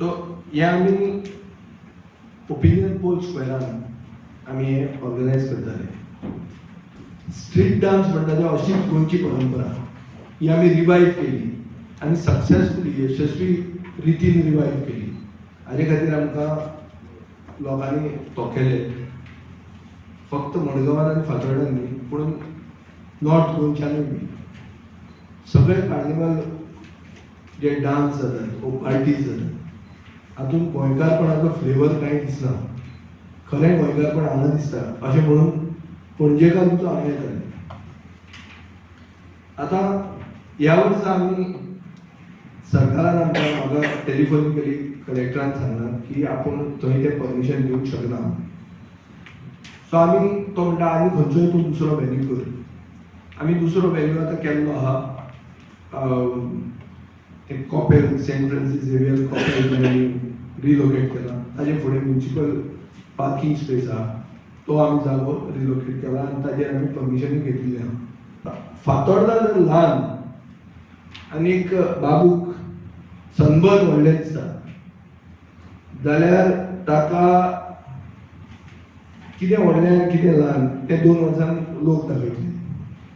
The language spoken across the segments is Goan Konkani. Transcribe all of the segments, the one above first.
सो हे आमी ओपिनियन पोल स्क्वेरान आमी हे ऑर्गनायज करताले. स्ट्रीट डान्स म्हणटा ते अशीच गोंयची परंपरा. ही आमी रिवायव केली आनी सक्सेसफुली, यशस्वी रितीन रिवायव केली. हाजे खातीर आमकां लोकांनी तोखेले, फक्त मडगांवान आनी फातोर्डान न्ही, पूण नॉर्थ गोंयच्यानूय बी. सगळे कार्निवल जे डान्स जातात वो पार्टीज जातात, हातूंत गोंयकारपणाचो फ्लेवर कांय दिसना. खरें गोंयकारपण हांगा दिसता अशें म्हणून पणजेकार सुद्दां हांगा येताले. आतां ह्या वर्सा आमी सरकारान आमकां, म्हाका टेलिफोनिकली कलेक्टरान सांगलां की आपूण थंय तें परमिशन दिवंक शकना. सो आमी, तो म्हणटा, आनी खंयचोय तूं दुसरो व्हेन्यू कर. आमी दुसरो व्हेन्यू आतां केल्लो आहा. ते कॉपेल, सेंट फ्रांसीस झेवियर कॉपेल आमी रिलोकेट केला. ताजे फुडें म्युनिसिपल पार्किंग स्पेस आहा, तो आमी जागो रिलोकेट केला आनी ताजेर आमी परमिशनूय घेतिल्लें आहा. फातोर्डा जर ल्हान आनीक बाबूक सनबर्न व्हडलें दिसता जाल्यार ताका कितें व्हडलें आनी कितें ल्हान तें 2 वर्सांक लोक दाखयतले.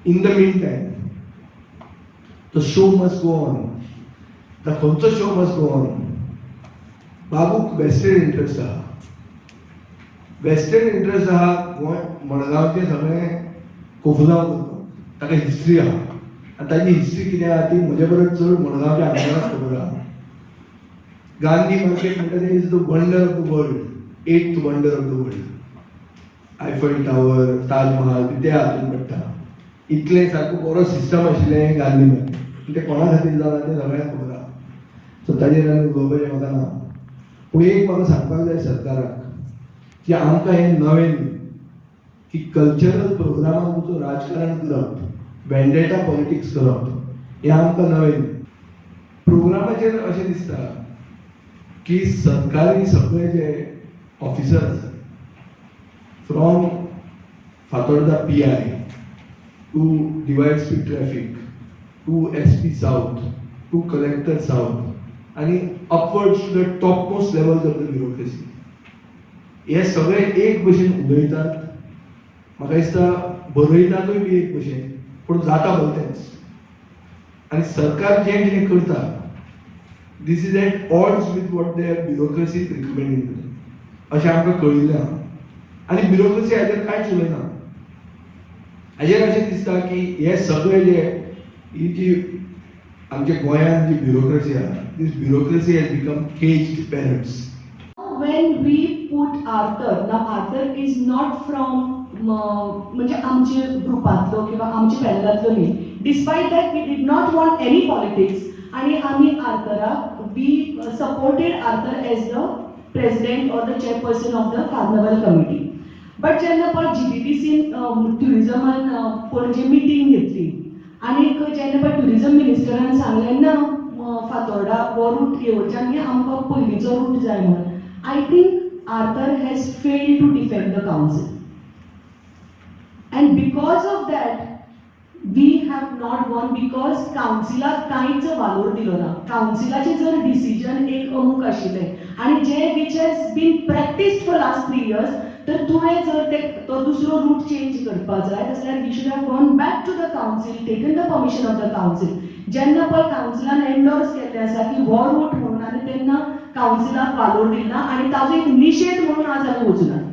In the meantime, the show must go on. The खंयचो शो मस्ट गो ऑन? बाबूक वेस्टेड इंट्रस्ट आहा, वेस्टेड इंट्रस्ट आहा गोंय मडगांवचें सगळें कोफुजांव करपाक. ताका हिस्ट्री आहा आनी ताजी हिस्ट्री कितें आहा ती म्हजे परस चड मडगांवच्या आमदाराक खबर आहा. गांधी मार्केट म्हणटा तें is the wonder of the world, eighth wonder of the world. Eiffel Tower, Taj Mahal बी ते हातूंत पडटा. इतलें सारको बरो सिस्टम आशिल्लें गांधी मार्केट. तें कोणा खातीर जालां तें सगळ्यांक खबर आहा. सो ताजेर आनी उलोवपाचें म्हाका ना. पूण एक म्हाका सांगपाक जाय सरकाराक की आमकां हें नवें न्ही की कल्चरल प्रोग्रामान तुजो राजकारण करप, वेंडेटा पॉलिटिक्स करप, हें आमकां नवें न्ही. प्रोग्रामाचेर अशें दिसता की सरकारी सगळे जे ऑफिसर आसात, from Fatorda PI to DySP traffic to SP South to collector South आनी upwards to the topmost levels of the bureaucracy, हे सगळे एक भशेन उलयतात. म्हाका दिसता बरयतातूय बी एक भशेन, पूण जाता भलतेंच. आनी सरकार जें कितें करता, this is at odds with what the bureaucracy is recommending to, अशें आमकां कळिल्लें आहा. आनी ब्युरोक्रेसी हाजेर कांयच उलयना. हाजेर अशें दिसता की हे सगळे जे ही जी आमच्या गोंयांत जी ब्युरोक्रेसी आहा, this bureaucracy has become caged parrots. When we put Arthur, now Arthur is not from म्हणजे आमचे ग्रुपांतलो किंवा आमच्या पॅनलांतलो न्ही. Despite that, we did not want any politics आणि आमी आर्थराक, we supported Arthur as the president or the chairperson of the carnival committee. But जेन्ना पळय जीटीडीसीन ट्युरिजमान पणजे मिटींग घेतली आनीक जेन्ना पळय ट्युरिजम मिनिस्टरान सांगलें ना, फातोर्डा हो रूट येवच्यान न्ही, आमकां पयलींचो रूट जाय म्हणून, I think Arthur has failed to defend the council and because of that we have not gone, because कावन्सिलाक कांयच वालोर दिलो ना. कावन्सिलाचें जर डिसिजन एक अमूक आशिल्लें आनी जें which has been practised for last 3 years, तर तुवें जर ते तो दुसरो रूट चेंज करपा जाय जाल्यार we should have gone back to the council, taken the permission of the council. जेन्ना पळय कावन्सिलान एन्डोर्स केल्लें आसा की हो रूट म्हणून, आनी तेन्ना कावन्सिलाक वालोर दिना आनी ताजो एक निशेध म्हणून आज आमी वचुनात.